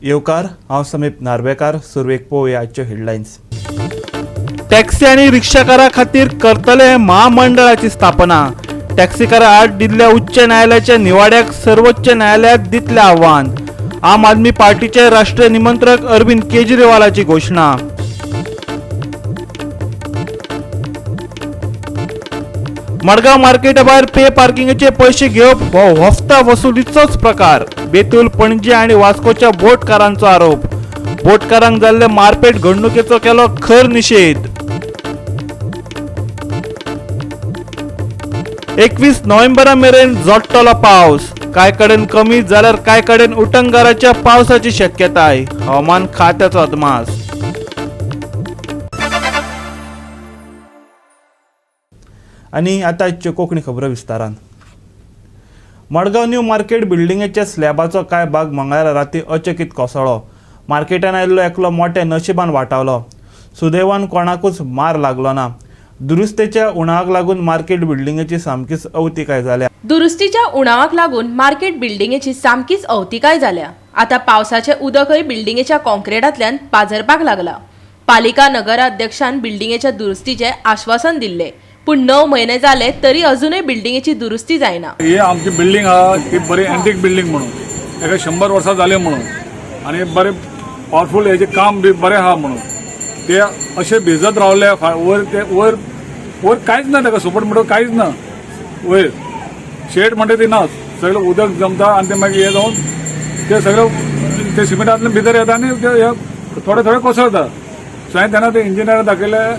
येवकार, हांव समीप नार्वेकार. सुरवेक पळोवया आजच्यो हेडलायन्स. टॅक्सी आनी रिक्षाकारां खातीर करतले म्हामंडळाची स्थापना. टॅक्सीकारां आड दिल्ल्या उच्च न्यायालयाच्या निवाड्याक सर्वोच्च न्यायालयात दितले आव्हान. आम आदमी पार्टीचे राष्ट्रीय निमंत्रक अरविंद केजरीवालाची घोशणा. मडगांव मार्केटा भायर पे पार्किंगेचे पैसे घेवप हो हफ्ता वसुलीचोच प्रकार. बेतूल, पणजी आनी वास्कोच्या बोटकारांचो आरोप. बोटकारांक जाल्ले मारपेट घडणुकेचो केलो खर निशेध. 21 नोव्हेंबरा मेरेन जोडटलो पावस. कांय कडेन कमी जाल्यार कांय कडेन उटंगाराच्या पावसाची शक्यताय. हवामान खात्याचो अदमास. आनी आतां आजच्यो कोंकणी खबरो विस्तारान. मडगांव न्यू मार्केट बिल्डिंगेच्या स्लॅबाचो कांय भाग मंगळारा राती अचकीत कोसळ्ळो. मार्केटान आयिल्लो एकलो मोट्या नशिबान वाटावलो. सुदैवान कोणाकूच मार लागलो ना. दुरुस्तेच्या उणावाक लागून मार्केट बिल्डिंगेची सामकीच अवतिकाय जाल्या. दुरुस्तीच्या उणावाक लागून मार्केट बिल्डिंगेची सामकीच अवतिकाय जाल्या. आता पावसाचें उदकय बिल्डिंगेच्या कॉन्क्रिटांतल्यान पाझरपाक लागला. पालिका नगराध्यक्षान बिल्डिंगेच्या दुरुस्तीचें आश्वासन दिल्लें, पूण 9 म्हयने जाले तरी अजूनय बिल्डिंगेची दुरुस्ती जायना. ही आमची बिल्डिंग आहा ती बरी एंटीक बिल्डिंग म्हणून एका 100 वर्सां जाली म्हणून आनी बरें पावरफूल हेजें काम बी बरें आहा म्हणून ते अशें भिजत रावले. वयर ते वयर वयर कांयच ना, ताका सपोर्ट म्हणटा कांयच ना. वयर शेड म्हणटा ती ना, सगळें उदक जमता आनी ते मागीर हें जावन ते सगळें ते सिमेंटांतल्यान भितर येता आनी ते थोडे थोडे कोसळता. सो हांवें तेन्ना ते इंजिनियराक दाखयलें,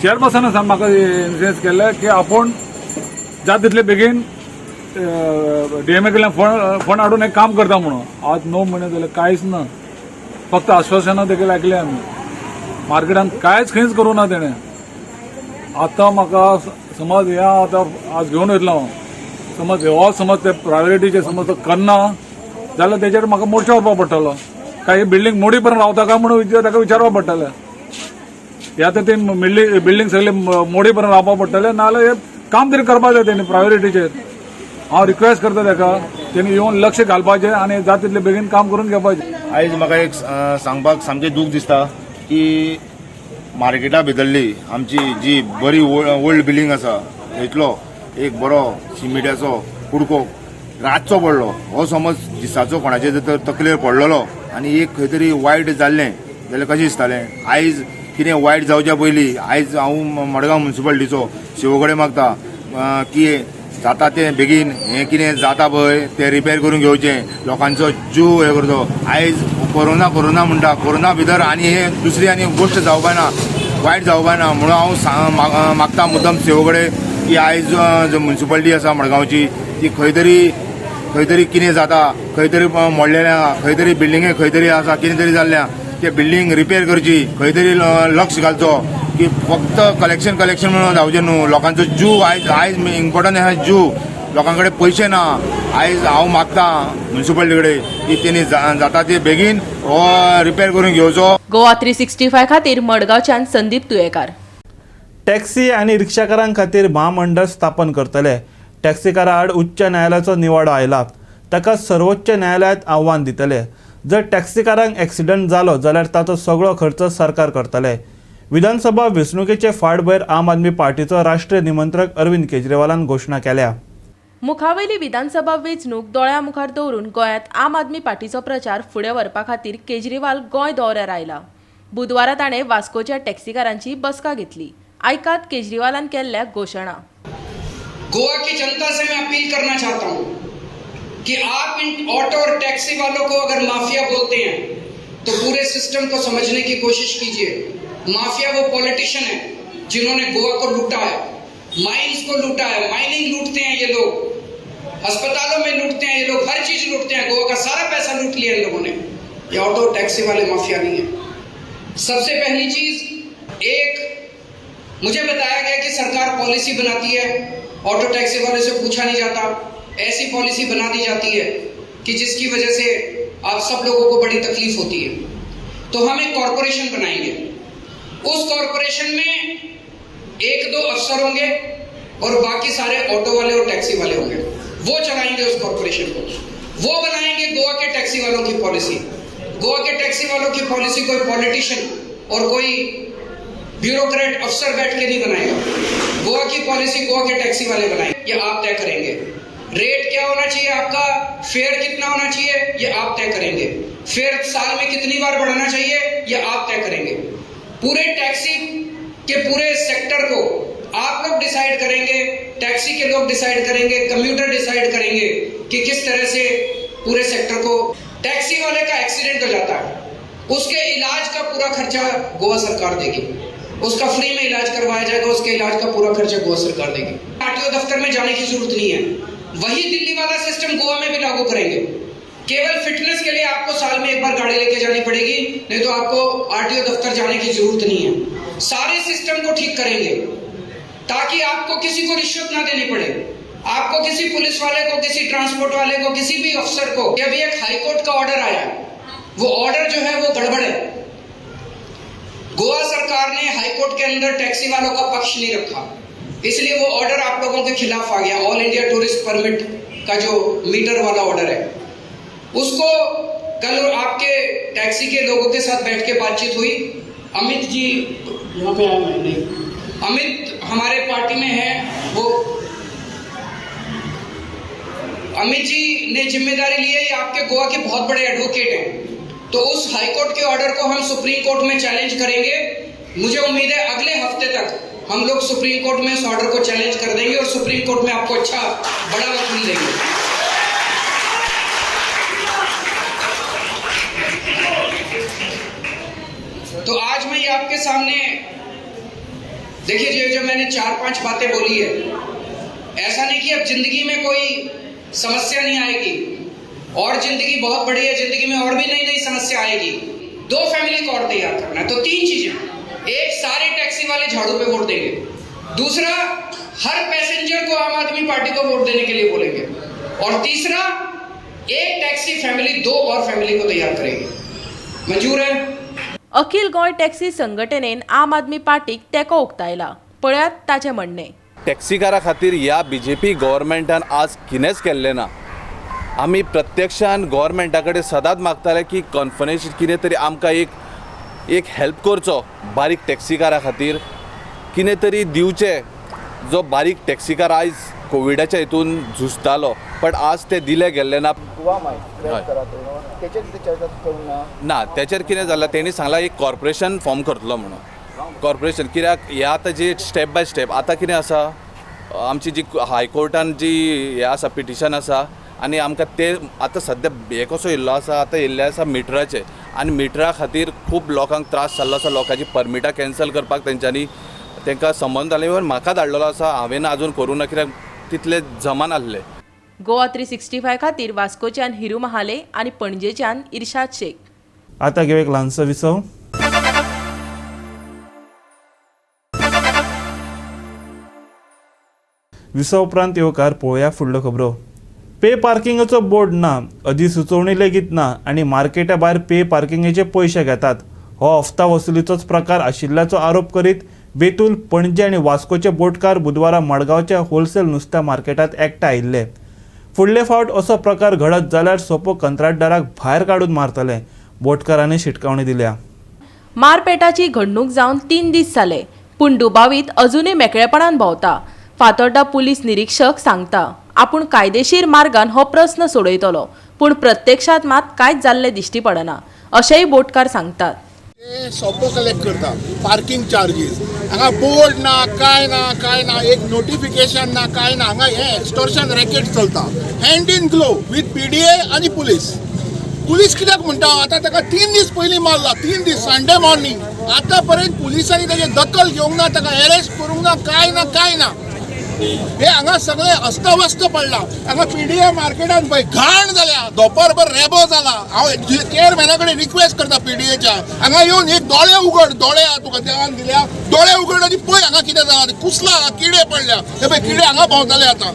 चेअरपर्सनान सांग म्हाका इन्फ्लुएन्स केल्लें की आपूण जाता तितले बेगीन डीएमए कडल्यान फंड हाडून एक काम करता म्हणून. आज 9 म्हयने जाले कांयच ना, फक्त आश्वासनां देखील आयकलें आमी. मार्केटान कांयच खंयच करूं ना तेणें. आतां म्हाका समज हें आतां आज घेवन वयतलो हांव, समज हो समज ते प्रायोरिटीचे समज तो करना जाल्यार तेजेर म्हाका मोर्चा व्हरपाक पडटलो. काय बिल्डींग मोडी पर्यंत रावता काय म्हणून ताका विचारपाक पडटलें. या तर ते बिल्डींग सगळे मोडी पर्यंत रावपाक पडटलें, नाजाल्यार हें काम तरी करपाक जाय तेणी प्रायोरिटीचेर. हांव रिक्वेस्ट करता ताका, तेणी येवन लक्ष घालपाचें आनी जाता तितले बेगीन काम करून घेवपाचें. आयज म्हाका एक सांगपाक सामकें दूख दिसता की मार्केटा भितरली आमची जी बरी ओल्ड बिल्डींग आसा थंयतलो एक बरो सिमिटाचो कुडको रातचो पडलो. हो समज दिसाचो कोणाचे जर तकलेर पडलेलो आनी एक खंय तरी वायट जाल्लें जाल्यार कशें दिसतालें. आयज कितें वायट जावच्या पयलीं आयज हांव मडगांव म्युनिसिपालिटीचो शिवो कडेन मागता की जाता तें बेगीन हें कितें जाता पळय तें रिपेर करून घेवचें. लोकांचो जीव हें करचो. आयज कोरोना कोरोना म्हणटा, कोरोना भितर आनी हे दुसरी आनी गोश्ट जावपा ना, वायट जावपा ना म्हणून हांव मागता मुद्दम सेवो कडेन की आयज जो म्युनिसिपालिटी आसा मडगांवची ती खंय तरी कितें जाता, खंय तरी मोडलेलें आहा, खंय तरी बिल्डिंगे खंय तरी आसा कितें तरी जाल्लें आहा, ते बिल्डींग रिपेर करची. खंय तरी लक्ष घालचो की फक्त कलेक्शन कलेक्शन म्हणून जावचें न्हू. लोकांचो जीव आयज आयज इम्पोर्टंट आहा जीव. लोकां कडेन पयशे ना. आयज हांव मागता म्युनिसिपालिटी कडेन की तेणी जाता ते बेगीन हो रिपेर करून घेवचो. गोवा 365 खातीर मडगांवच्यान संदीप तुयेकार. टॅक्सी आनी रिक्षाकारां खातीर म्हामंडळ स्थापन करतले. टॅक्सीकारां आड उच्च न्यायालयाचो निवाडो आयला, ताका सर्वोच्च न्यायालयांत आव्हान दितले. जर टॅक्सीकारांक एक्सिडंट जालो जाल्यार ताचो सगळो खर्च सरकार करतले. विधानसभा वेंचणुकेचे फाटभुंयेर आम आदमी पार्टीचो राष्ट्रीय निमंत्रक अरविंद केजरीवालान घोशणा केल्या. मुखावयली विधानसभा वेंचणूक दोळ्या मुखार दवरून गोंयांत आम आदमी पार्टीचो प्रचार फुडें व्हरपा खातीर केजरीवाल गोंय दौऱ्यार आयला. बुधवारा ताणें वास्कोच्या टॅक्सीकारांची बसका घेतली. आयकात केजरीवालान केल्ल्या घोशणा. गोवा की जनता से मैं अपील करना चाहता हूं कि आप इन ऑटो और टैक्सी वालों को अगर माफिया बोलते हैं तो पूरे सिस्टम को समझने की कोशिश कीजिए. माफिया वो पॉलिटिशियन है जिन्होंने गोवा को लूटा है, माइंस को लूटा है, माइनिंग लूटते हैं ये लोग, अस्पतालों में लूटते हैं ये लोग, हर चीज लूटते हैं. गोवा का सारा पैसा लूट लिया इन लोगों ने. ये ऑटो टैक्सी वाले माफिया नहीं है. सबसे पहली चीज, एक मुझे बताया गया कि सरकार पॉलिसी बनाती है, ऑटो टैक्सी वाले से पूछा नहीं जाता. ऐसी पॉलिसी बना दी जाती है कि जिसकी वजह से आप सब लोगों को बड़ी तकलीफ होती है. तो हम एक कॉरपोरेशन बनाएंगे. उस कॉरपोरेशन में 1-2 अफसर होंगे और बाकी सारे ऑटो वाले और टैक्सी वाले होंगे. वो चलाएंगे उस कॉरपोरेशन को, वो बनाएंगे गोवा के टैक्सी वालों की पॉलिसी. गोवा के टैक्सी वालों की पॉलिसी कोई पॉलिटिशियन और कोई ब्यूरोक्रेट अफसर बैठ के नहीं बनाएगा। गोवा की पॉलिसी गोवा के टैक्सी वाले बनाएंगे, ये आप तय करेंगे। रेट क्या होना चाहिए आपका, फेयर कितना होना चाहिए, ये आप तय करेंगे। फेयर साल में कितनी बार बढ़ना चाहिए, ये आप तय करेंगे। पूरे टैक्सी के पूरे सेक्टर को आप लोग डिसाइड करेंगे, टैक्सी के लोग डिसाइड करेंगे, कम्यूटर डिसाइड करेंगे कि किस तरह से पूरे सेक्टर को। टैक्सी वाले का एक्सीडेंट हो जाता है, उसके इलाज का पूरा खर्चा गोवा सरकार देगी, उसका फ्री में इलाज करवाया जाएगा, उसके इलाज का पूरा खर्चा गोवा सरकार देगी। आरटीओ दफ्तर में जाने की जरूरत नहीं है। वही दिल्ली वाला सिस्टम गोवा में भी लागू करेंगे। केवल फिटनेस के लिए आपको साल में एक बार गाड़ी लेके जानी पड़ेगी, नहीं तो आपको आरटीओ दफ्तर जाने की जरूरत नहीं है। सारे सिस्टम को ठीक करेंगे ताकि आपको किसी को रिश्वत ना देनी पड़े, आपको किसी पुलिस वाले को, किसी ट्रांसपोर्ट वाले को, किसी भी अफसर को। अभी एक हाईकोर्ट का ऑर्डर आया, वो ऑर्डर जो है वो गड़बड़ है। गोवा सरकार ने हाईकोर्ट के अंदर टैक्सी वालों का पक्ष नहीं रखा, इसलिए वो ऑर्डर आप लोगों के खिलाफ आ गया। ऑल इंडिया टूरिस्ट परमिट का जो मीटर वाला ऑर्डर है, उसको कल आपके टैक्सी के लोगों के साथ बैठ के बातचीत हुई। अमित जी यहाँ पे आए नहीं, अमित हमारे पार्टी में है, वो अमित जी ने जिम्मेदारी ली है, ये आपके गोवा के बहुत बड़े एडवोकेट हैं। तो उस हाईकोर्ट के ऑर्डर को हम सुप्रीम कोर्ट में चैलेंज करेंगे। मुझे उम्मीद है अगले हफ्ते तक हम लोग सुप्रीम कोर्ट में इस ऑर्डर को चैलेंज कर देंगे और सुप्रीम कोर्ट में आपको अच्छा बड़ा वकील देंगे। तो आज मैं ये आपके सामने देखिए, जो जो मैंने 4-5 बातें बोली है, ऐसा नहीं कि अब जिंदगी में कोई समस्या नहीं आएगी, और जिंदगी बहुत बड़ी है, जिंदगी में और भी नई नई समस्या आएगी। 2 फैमिली को और तैयार करना है, तो 3 चीजें। एक, सारे टैक्सी वाले झाड़ू पे वोट देंगे। दूसरा, हर पैसेंजर को आम आदमी पार्टी को वोट देने के लिए बोलेंगे। और तीसरा, एक टैक्सी फैमिली 2 और फैमिली को तैयार करेगी। मंजूर है? अखिल गोंय टॅक्सी संघटनेन आम आदमी पार्टीक तेंको उक्तायला। पळयात ताचें म्हणणें। टॅक्सीकारा खातीर ह्या बीजेपी गव्हर्मेंटान आज कितेंच केल्लें ना। आमी प्रत्यक्षान गव्हर्मेंटा कडेन सदांच मागताले की कॉन्फरन्स कितें तरी आमकां एक एक हेल्प करचो बारीक टॅक्सीकारा खातीर, कितें तरी दिवचें जो बारीक टॅक्सीकार आयज कोविडाच्या हितून झुजतालो, बट आज ते दिले गेल्ले ना। ना तेचेर कितें जालां, तेणी सांगलां एक कॉर्पोरेशन फॉर्म करतलो म्हणून। कॉर्पोरेशन कित्याक हे आतां जे स्टेप बाय स्टेप आतां कितें आसा, आमची जी हायकोर्टान जी हें आसा पिटिशन आसा, आनी आमकां ते आतां सद्या हें कसो येयल्लो आसा, आतां येयल्लें आसा मिटराचें, आनी मिटरा खातीर खूब लोकांक त्रास जाल्लो आसा। लोकांची परमिटां कॅन्सल करपाक तेंच्यांनी तांकां संबंद जाले, इवन म्हाका धाडलेलो आसा, हांवें आजून करूं ना कित्याक तितले जमानासले। गोवा 365 खातीर वास्कोच्यान हिरू महाले आनी पणजेच्यान इर्शाद शेख। आतां घेवया एक ल्हानसो विसव। विसव उपरांत येवकार पळोवया फुडल्यो खबरो। पे पार्किंगाचो बोर्ड ना, अधिसुचोवणी लेगीत ना आनी मार्केटा भायर पे पार्किंगेचे पयशे घेतात। हो हफ्ता वसुलीचोच प्रकार आशिल्ल्याचो आरोप करीत बेतूल, पणजे आनी वास्कोचे बोटकार बुधवारा मडगांवच्या होलसेल नुस्त्या मार्केटांत एकठांय आयिल्ले। फुडले फावट असो प्रकार घडत जाल्यार सोपो कंत्राटदाराक भायर काडून मारतले, बोटकारांनी शिटकावणी दिल्या। मारपेटाची घडणूक जावन 3 दीस जाले, पूण दुबावीत अजुनूय मेकळेपणान भोंवता। फातोड्डा पुलीस निरीक्षक सांगता आपूण कायदेशीर मार्गान हो प्रस्न सोडयतलो, पूण प्रत्यक्षात मात कांयच जाल्लें दिश्टी पडना, अशेंय बोटकार सांगतात। सोपो कलेक्ट करता पार्किंग चार्जीस, हांगा बोर्ड ना, काय ना, काय ना, एक नोटिफिकेशन ना, काय ना। हांगा हे एक्सटॉर्शन रॅकेट चलता, hand in glove with PDA आनी पुलीस। पुलीस कित्याक म्हणटा, आतां ताका 3 दीस पयलीं मारला, 3 दीस संडे मॉर्निंग। आतां पर्यंत पुलिसांनी ताजे दखल घेवंक ना, ताका अरेस्ट करूंक ना, काय ना, काय ना। हे हांगा सगळे अस्तव्यस्त पडला। हांगा पीडीए मार्केटान पळय घाण जाल्या, दोपरभर रेबो जाला। हांव चेअरमॅना कडेन रिक्वेस्ट करता पीडीएच्या, हांगा येवन एक दोळे उगड, दोळे आहा तुका देवान दिल्या, दोळे उगड आनी पळय हांगा कितें जाला। कुसला हांगा किडे पडल्या, हे पळय किडे हांगा भोंवताले, आतां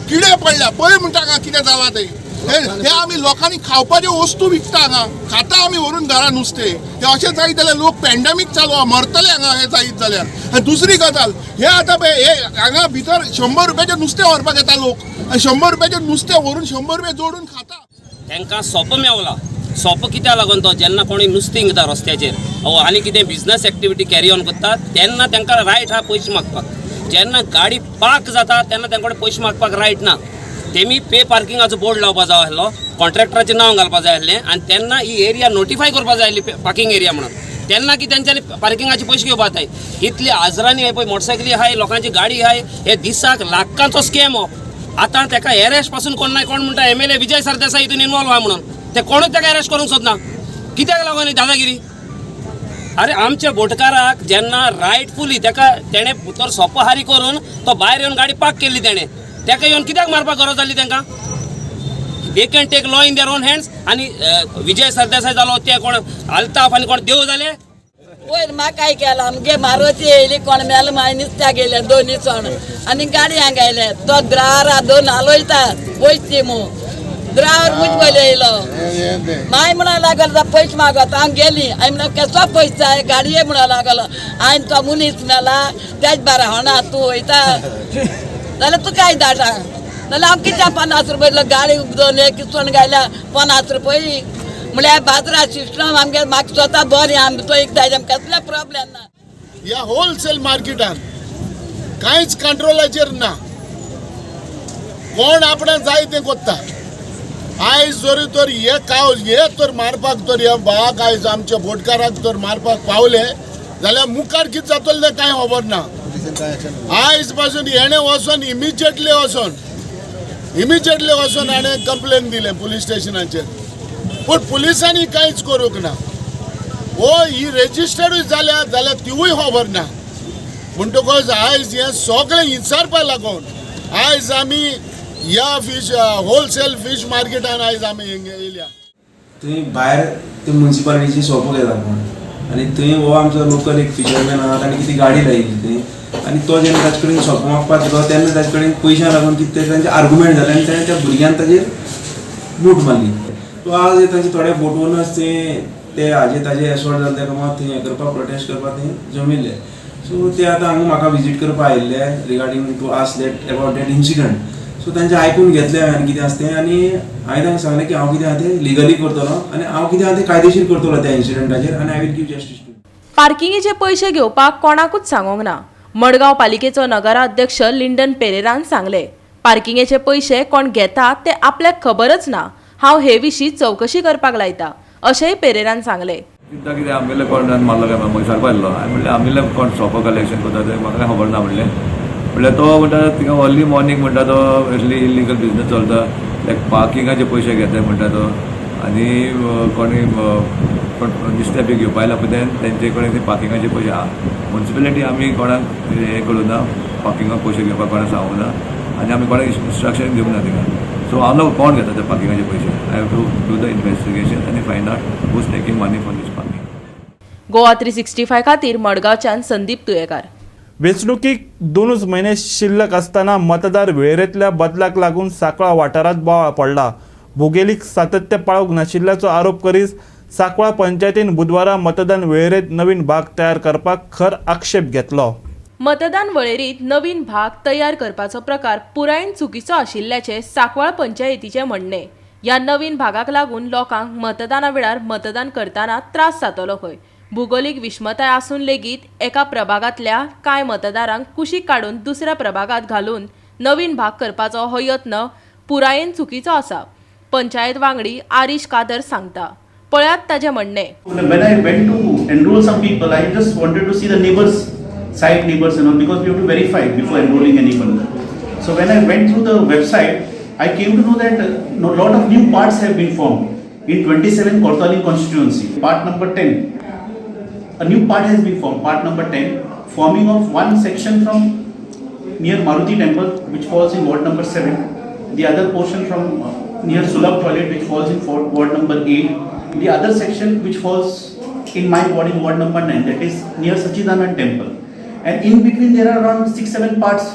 किडे पडल्या, पळय म्हणटा हांगा कितें जाला ते। हे आमी लोकांनी खावपाच्यो वस्तू विकता, हांगा खाता आमी व्हरून घरा नुस्तें। हे अशें जायत जाल्यार लोक पॅन्डेमीक चालू आहा, मरतले हांगा हे जायत जाल्यार। आनी दुसरी गजाल, हे आतां पळय हे हांगा भितर 100 रुपयाचें नुस्तें व्हरपाक येता लोक, आनी 100 रुपयाचें नुस्तें व्हरून 100 रुपया जोडून खाता। तांकां सोपो मेवला, सोंपो कित्याक लागून तो जेन्ना कोणी नुस्तें घेता रस्त्याचेर ओ आनी कितें बिजनस एक्टिविटी कॅरी ऑन करता तेन्ना तांकां रायट आहा पयशे मागपाक. जेन्ना गाडी पार्क जाता तेन्ना तांकां कडेन पयशे मागपाक रायट ना. तेमी पे पार्किंगाचो बोर्ड लावपा जाय आसलो, कॉन्ट्रॅक्टराचें नांव घालपा जाय आसलें आनी तेन्ना ही एरिया नोटिफाय करपा जाय आसली पार्किंग एरिया म्हणून. तेन्ना की तेंच्यांनी पार्किंगाचे पयशे घेवपा जाय. इतली हजरांनी हे पळय मोटरसायकली आहाय, लोकांची गाडी आहाय, हे दिसाक लाखांचो स्कॅम हो. आतां ताका एरेस्ट पासून कोण ना कोण म्हणटा MLA Vijay Sardesai हितून इनवॉल्व आहा म्हणून, ते कोणूच ताका एरेस्ट करूंक सोदना. कित्याक लागून ही दादागिरी? अरे आमच्या बोटकाराक जेन्ना रायटफुली ताका तेणें भितर सोपो हारी करून तो भायर येवन गाडी पार्क केल्ली तेणें, ताका येवन कित्याक मारपाक गरज जाली तांकां? They can take law in their own hands. आनी विजय सरदेसाय जालो ते कोण अल्ताफ आनी कोण देव जाले? वयर म्हाका काय केला आमगे मारुती येयली कोण मेलो मागीर नुस्त्याक गेले दोनी सण आनी गाडी हांगा आयले. तो द्रावरा दोन हालयता पयशे दी मू द्रावर मुज पयले येयलो मागीर म्हणून लागलो तो पयशे मागत. हांव गेली हांवें म्हणलें कसो पयशे जाय गाडये म्हणून लागलो. हांवें तो मनीस मेला त्याच बारा होना तूं वयता जाल्यार तूं काय धाडटा जाल्यार हांव कित्याक 50 रुपये गाडी दोन एक किसण घायल्या 50 रुपये म्हळ्यार बाजारा सिस्टम आमगे म्हाका स्वता बरें आमी तो एक जाय कसले प्रॉब्लेम ना. ह्या होलसेल मार्केटान कांयच कंट्रोलाचेर ना. कोण आपणाक जाय तें कोत्ता. आयज जरी तर हे काव हे तर मारपाक तर हे बाक आयज आमच्या बोटकाराक तर मारपाक पावले जाल्यार मुखार कितें जातलें तें कांय खबर ना. आयज पासून हेणें वचोन इमिजिएटली वचोन हाणें कंप्लेन दिलें पुलीस स्टेशनाचेर, पूण पुलिसांनी कांयच करूंक ना. ओ ही रेजिस्टरूय जाल्या जाल्यार तिवूय खबर ना. म्हणटकच आयज हें सगळें विचारपा लागून आयज आमी ह्या फीश होलसेल फीश मार्केटान आयज आमी येयल्या. थंय भायर ते मुन्सिपालिटीची शॉपां घेता कोण आनी थंय हो आमचो लोकल एक फिशरमॅन आहा, ताणें कितें गाडी लायिल्ली थंय आनी तो जेन्ना ताचे कडेन शॉपां मागपाक गेलो तेन्ना ताचे कडेन पयशां लागून कितें तरी तांचे आर्गुमेंट जालें आनी ताणें त्या भुरग्यान ताजेर बूट मारली. सो आज तांचे थोडे बोट ओनर्स थंय ते हाजे ताजे एसॉल्ट जाले ताका मात थंय हें करपाक प्रोटेस्ट करपाक थंय जमिल्ले. सो ते आतां हांगा म्हाका विजीट करपाक आयिल्ले regarding to ask that about that incident. So तांचें आयकून घेतलें हांवें कितें आसा तें आनी हांवें तांकां सांगलें की हांव कितें आहा तें लिगली करतलो आनी हांव कितें आहा तें कायदेशीर करतलो त्या इन्सिडंटाचेर आनी I will give justice to. पार्किंगेचे पयशे घेवपाक कोणाकूच सांगोंक ना. मडगांव पालिकेचो नगराध्यक्ष लिंडन पेरेरान सांगले, पार्किंगेचे पयशे कोण घेता ते आपल्याक खबरच ना. हांव हे विशीं चवकशी करपाक लायता अशेंय पेरेरान सांगले. चिंता कितें आमगेले कोण मारलो काय म्हाका विचारपा आयल्लो. हांवें म्हणलें आमगेले कोण शॉपा कलेक्शन करता तें म्हाका खबर ना म्हणलें. म्हणल्यार तो म्हणटा थिंगा अर्ली मॉर्निंग म्हणटा तो असली इलिगल बिजनस चलता, लायक पार्किंगाचे पयशे घेता म्हणटा तो आनी कोणी कोण नुस्तें बी घेवपा आयला पळय तेंचे कडेन ते पार्किंगाचे पयशे आहा. मुन्सिपेलिटी आमी कोणाक हें करूं ना, पार्किंगाक पयशे घेवपाक कोणाक सांगूं ना आनी आमी कोणाक इन्स्ट्रक्शन दिवंक ना थिंगा. सो हांव न्हू कोण घेता ते पार्किंगाचे पयशे. I have to do the investigation आनी find out who is taking money for this parking. Goa 365 खातीर मडगांवच्यान संदीप तुयेकार. वेंचणुकीक 2 म्हयने शिल्लक आसतना मतदार वेळेरेंतल्या बदलाक लागून सांकवाळ वाठारांत बोवाळ पडला. भुगेलीक सातत्य पाळूंक नाशिल्ल्याचो आरोप करीत सांकवाळ पंचायतीन बुधवारा मतदान वेळेरेंत नवीन भाग तयार करपाक खर आक्षेप घेतलो. मतदान वळेरीत नवीन भाग तयार करपाचो प्रकार पुरायेन चुकीचो आशिल्ल्याचें सांकवाळ पंचायतीचें म्हणणें. ह्या नवीन भागाक लागून लोकांक मतदाना वेळार मतदान करतना त्रास जातलो खंय. भुगोलीक विषमताय आसून लेगीत एका प्रभागांतल्या कांय मतदारांक कुशीक काडून दुसऱ्या प्रभागांत घालून नवीन भाग करपाचो हो यत्न पुरायेन चुकीचो आसा, पंचायत वांगडी आरिश कादर सांगता. पळयात ताजें म्हणणें. When I went to enroll some people, I just wanted to see the neighbors, side neighbors and all, because we have to verify before enrolling anyone. So when I went through the website, I came to know that a lot of new parts have been formed in 27 Cortalim constituency. Part number 10, a new part has been formed, part number 10, forming of one section from near Maruti temple, which falls in ward number 7, the other portion from near Sulabh toilet, which falls in ward number 8, the other section which falls in my ward in ward number 9, that is near Sachidanand temple. And in between there are around 6-7 parts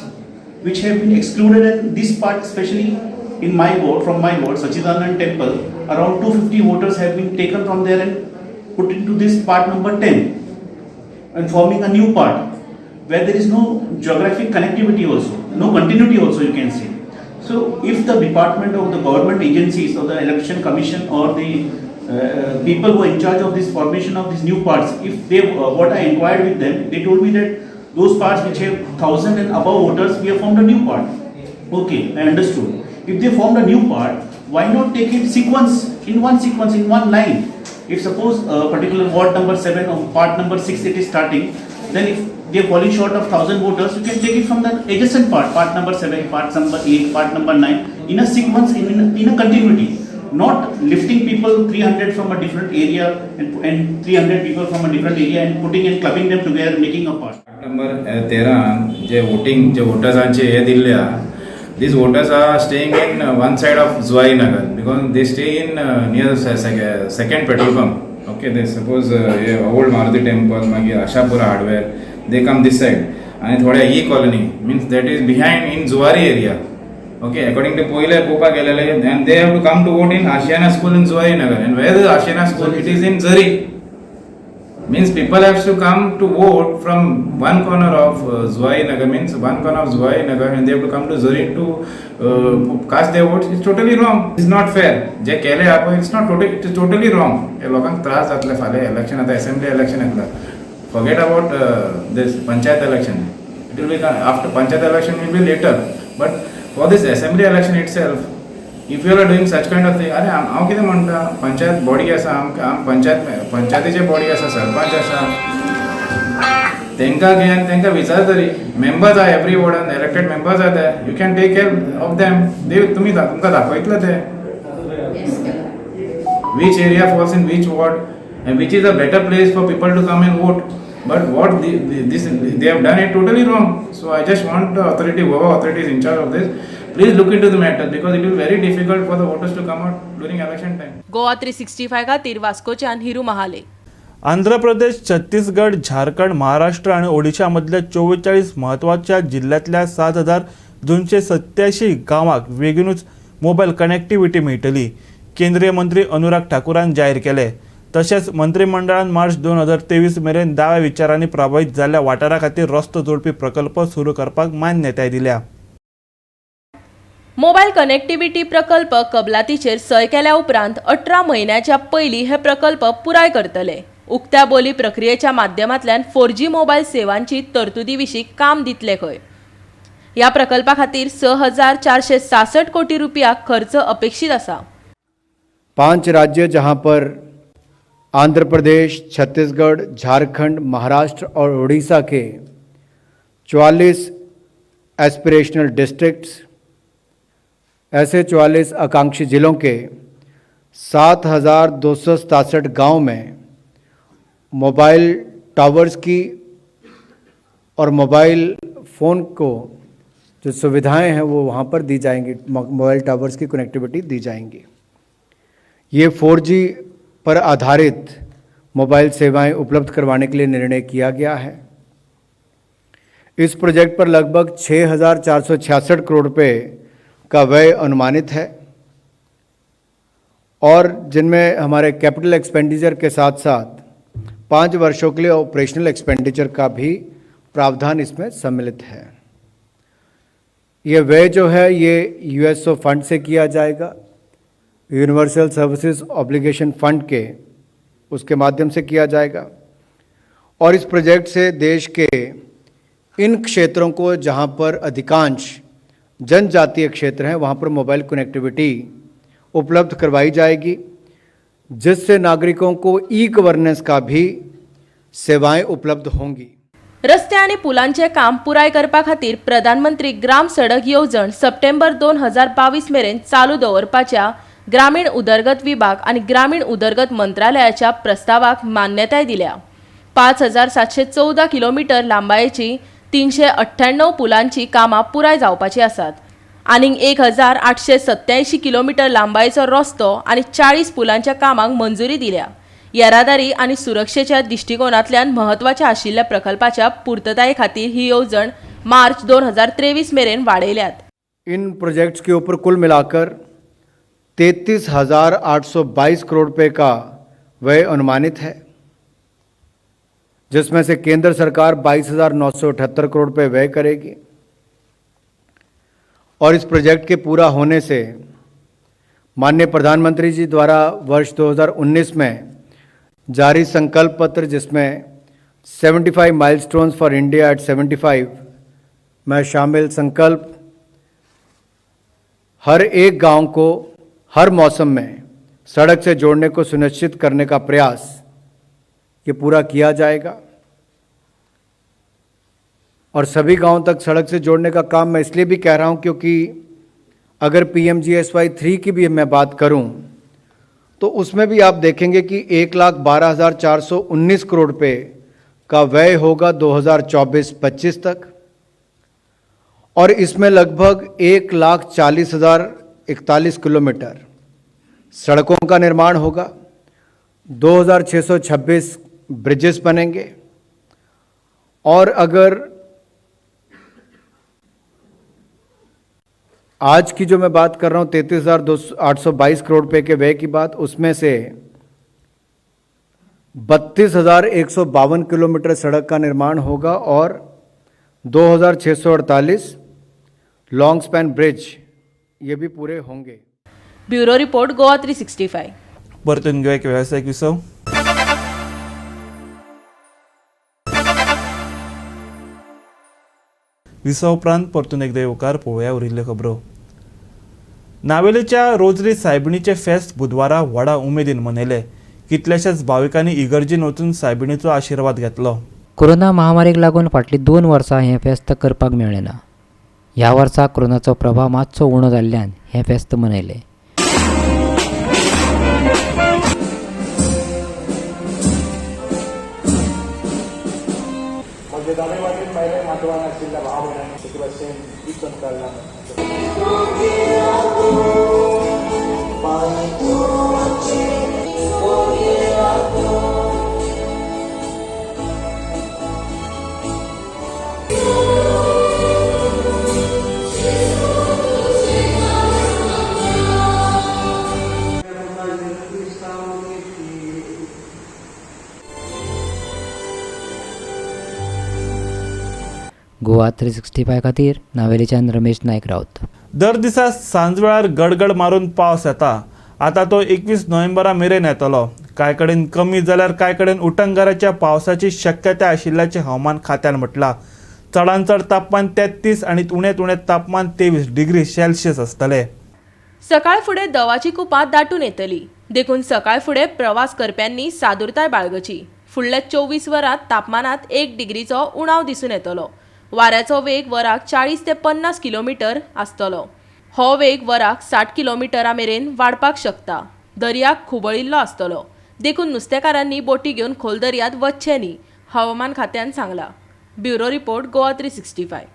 which have been excluded, and this part especially in my ward, from my ward Sachidanand temple, around 250 voters have been taken from there and put into this part number 10 and forming a new part where there is no geographic connectivity also, no continuity also you can see. So if the department of the government agencies or the election commission or the people who are in charge of this formation of these new parts, if they what I inquired with them, they told me that those parts which have 1,000 and above voters, we have formed a new part. Okay, I understood. If they formed a new part, why not take it sequence, in one sequence, in one line? If suppose a particular ward number 7 or part number 6 it is starting, then if they are falling short of 1,000 voters, you can take it from the adjacent part, part number 7, part number 8, part number 9, in a sequence, in a continuity. Not lifting people 300 from a different area and 300 people from a different area and putting and clubbing them together, making a part. Number 13 J voting जे वोटर्सांचे हे दिल्ले आहा, these voters are staying in one side of Zuari Nagar because they stay in near second petrol pump. Okay, they suppose old Maruti temple, मागीर Ashapura hardware, they come this side. आनी थोड्या E colony means that is behind in Zuari area. Okay, according to पयले पोवपाक गेलेले, and they have to come to vote in Ashiana school in Zuari Nagar. And where is Ashiana school? It is in Zari. Means people have to come to vote from one corner of Zuari Nagar, means one corner of Zuari Nagar, and they have to come to Zari to cast their votes. It's totally wrong. It's not fair. जे केले आपण, it's not totally, it is totally wrong. हे लोकांक त्रास जातले फाल्यां election आता, assembly election येतला. Forget about this panchayat election. It will be after panchayat election will be later. But for this assembly election itself, if you are doing such kind of thing, अरे हांव कितें म्हणटा, panchayat body आसा, आमकां पंचायत पंचायतीचे body आसा, सरपंच आसा, तांकां घे आनी तांकां विचार तरी. मेंबर्स आहा एवरी वॉर्डान, इलेक्टेड मेंबर्स आहा ते, you can take care of them. They तुमी तुमकां दाखयतले ते which area falls in which ward and which is a better place for people to come and vote. But what this they have done it totally wrong. So I just want the authority, whoever authority is in charge of this, please look into the matter, because it will be very difficult for the voters to come out during election time. Goa 365 खातीर वास्कोच्यान हिरू महाले. आंध्र प्रदेश, छत्तीसगड, झारखंड, महाराष्ट्र आनी ओडिशा मदल्या 44 म्हत्वाच्या जिल्ल्यांतल्या 7287 गांवांक बेगीनूच mobile connectivity मेळटली. केंद्रीय मंत्री अनुराग ठाकूरान जाहीर केले. तशेंच मंत्रिमंडळान मार्च 2023 मेरेन दाव्या विचारांनी प्रभावीत जाल्ल्या वाठारा खातीर रस्तो जोडपी प्रकल्प सुरू करपाक मान्यताय दिल्या. मोबायल कनेक्टिविटी प्रकल्प कबलातीचेर सय केल्या उपरांत 18 म्हयन्याच्या पयलीं हे प्रकल्प पुराय करतले. उक्त्या बोली प्रक्रियेच्या माध्यमांतल्यान 4G mobile सेवांची तरतुदी विशीं काम दितले खंय. ह्या प्रकल्पा खातीर 6466 कोटी रुपया खर्च अपेक्षीत आसा. 5 राज्य जहां पर आंध्र प्रदेश, छत्तीसगढ़, झारखंड, महाराष्ट्र और उड़ीसा के 44 एस्पिरेशनल डिस्ट्रिक्ट्स, ऐसे 44 आकांक्षी ज़िलों के 7267 गांव में मोबाइल टावर्स की और मोबाइल फ़ोन को जो सुविधाएं हैं वो वहाँ पर दी जाएंगी, मोबाइल टावर्स की कनेक्टिविटी दी जाएंगी। ये 4G पर आधारित मोबाइल सेवाएं उपलब्ध करवाने के लिए निर्णय किया गया है। इस प्रोजेक्ट पर लगभग 6466 करोड़ रुपये का व्यय अनुमानित है और जिनमें हमारे कैपिटल एक्सपेंडिचर के साथ साथ 5 वर्षों के लिए ऑपरेशनल एक्सपेंडिचर का भी प्रावधान इसमें सम्मिलित है। ये व्यय जो है ये यूएसओ फंड से किया जाएगा, universal services obligation fund K उसके माध्यम से किया जाएगा और इस प्रोजेक्ट से देश के इन क्षेत्रों को जहां पर अधिकांश जनजातीय क्षेत्र हैं वहां पर मोबाइल कनेक्टिविटी उपलब्ध करवाई जाएगी, जिससे नागरिकों को ई गवर्नेंस का भी सेवाएं उपलब्ध होंगी। रस्ते आनी पुलांचे काम पुराय करपा खातीर प्रधानमंत्री ग्राम सडक येवजण सप्टेंबर 2022 मेरेन चालू दवरपाच्या ग्रामीण उदरगत विभाग आनी ग्रामीण उदरगत मंत्रालयाच्या प्रस्तावाक मान्यताय दिल्या। 5714 किलोमीटर लांबायेची 398 पुलांची कामां पुराय जावपाची आसात। आनीक 1887 किलोमीटर लांबायेचो रस्तो आनी 40 पुलांच्या कामांक मंजुरी दिल्या। येरादारी आनी सुरक्षेच्या दृश्टिकोनांतल्यान म्हत्वाच्या आशिल्ल्या प्रकल्पाच्या पुर्तताये खातीर ही येवजण मार्च 2023 मेरेन वाडयल्यात। इन प्रोजेक्ट्स के ऊपर कुल मिलाकर 33,822 करोड़ रुपए का व्यय अनुमानित है, जिसमें से केंद्र सरकार 22,978 करोड़ रुपए व्यय करेगी और इस प्रोजेक्ट के पूरा होने से माननीय प्रधानमंत्री जी द्वारा वर्ष 2019 में जारी संकल्प पत्र, जिसमें 75 माइलस्टोन्स फॉर इंडिया एट 75 में शामिल संकल्प हर एक गांव को हर मौसम में सड़क से जोड़ने को सुनिश्चित करने का प्रयास ये पूरा किया जाएगा। और सभी गांव तक सड़क से जोड़ने का काम मैं इसलिए भी कह रहा हूं क्योंकि अगर PMGSY 3 की भी मैं बात करूं तो उसमें भी आप देखेंगे कि 1,12,419 करोड़ रुपये का व्यय होगा 2024-25 तक, और इसमें लगभग 1,40,041 किलोमीटर सड़कों का निर्माण होगा, 2,626 ब्रिजेस बनेंगे। और अगर आज की जो मैं बात कर रहा हूँ 33,822 करोड़ रुपए के व्यय की बात, उसमें से 32,152 किलोमीटर सड़क का निर्माण होगा और 2,648 लॉन्ग स्पैन ब्रिज ये भी पूरे होंगे। Bureau report, Goa 365। परतून घेऊया एक वेवसायीक विसव। विसव उपरांत परतून एकदा येवकार पळोवया उरिल्ल्यो खबरो। नावेलीच्या रोजरी सायबिणीचें फेस्त बुधवारा व्हडा उमेदीन मनयलें। कितल्याशाच भाविकांनी इगर्जीन वचून सायबिणीचो आशिर्वाद घेतलो। कोरोना महामारीक लागून फाटलीं 2 वर्सां हें फेस्त करपाक मेळ्ळें ना। ह्या वर्सा कोरोनाचो प्रभाव मातसो उणो जाल्ल्यान हें फेस्त मनयलें। गोवा 365 खातीर नावेलीच्यान रमेश नायक राऊत। दर दिसा सांजवेळार गडगड मारून पावस येता। आतां तो 21 नोव्हेंबरा मेरेन येतलो। कांय कडेन कमी जाल्यार कांय कडेन उटंगाराच्या पावसाची शक्यताय आशिल्ल्याचें हवामान खात्यान म्हटलां। चडांत चड तापमान 33 आनी उण्यांत उणें तापमान 23 डिग्री सेल्सियस आसतलें। सकाळ फुडें दवाची कुपां दाटून येतली, देखून सकाळ फुडें प्रवास करप्यांनी सादुरताय बाळगची। फुडल्या 24 वरांत तापमानांत 1 डिग्रीचो उणाव दिसून येतलो। वाऱ्याचो वेग वराक 40 ते 50 किलोमीटर आसतलो। हो वेग वराक 60 किलोमिटरा मेरेन वाडपाक शकता। दर्याक खुबळिल्लो आसतलो, देखून नुस्तेकारांनी बोटी घेवन खोल दर्यांत वचचें न्ही, हवामान खात्यान सांगलां। Bureau report, Goa 365।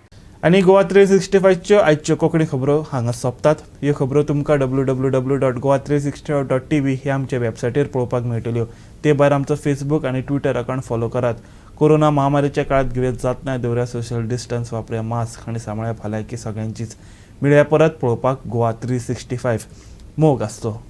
आनी गोवा 365च्यो आयच्यो कोंकणी खबरो हांगा सोंपतात। ह्यो खबरो तुमकां www.goa365.tv ह्या आमच्या वेबसायटीर पळोवपाक मेळटल्यो। ते भायर आमचो फेसबूक आनी ट्विटर अकावंट फॉलो करात। कोरोना महामारीच्या काळात गिरेस्त जात नाही दवरया, सोशल डिस्टन्स वापरुया, मास्क आनी सांबाळया भलायकी सगळ्यांचीच। मेळया परत पळोवपाक गोवा 365। मोग आसचो।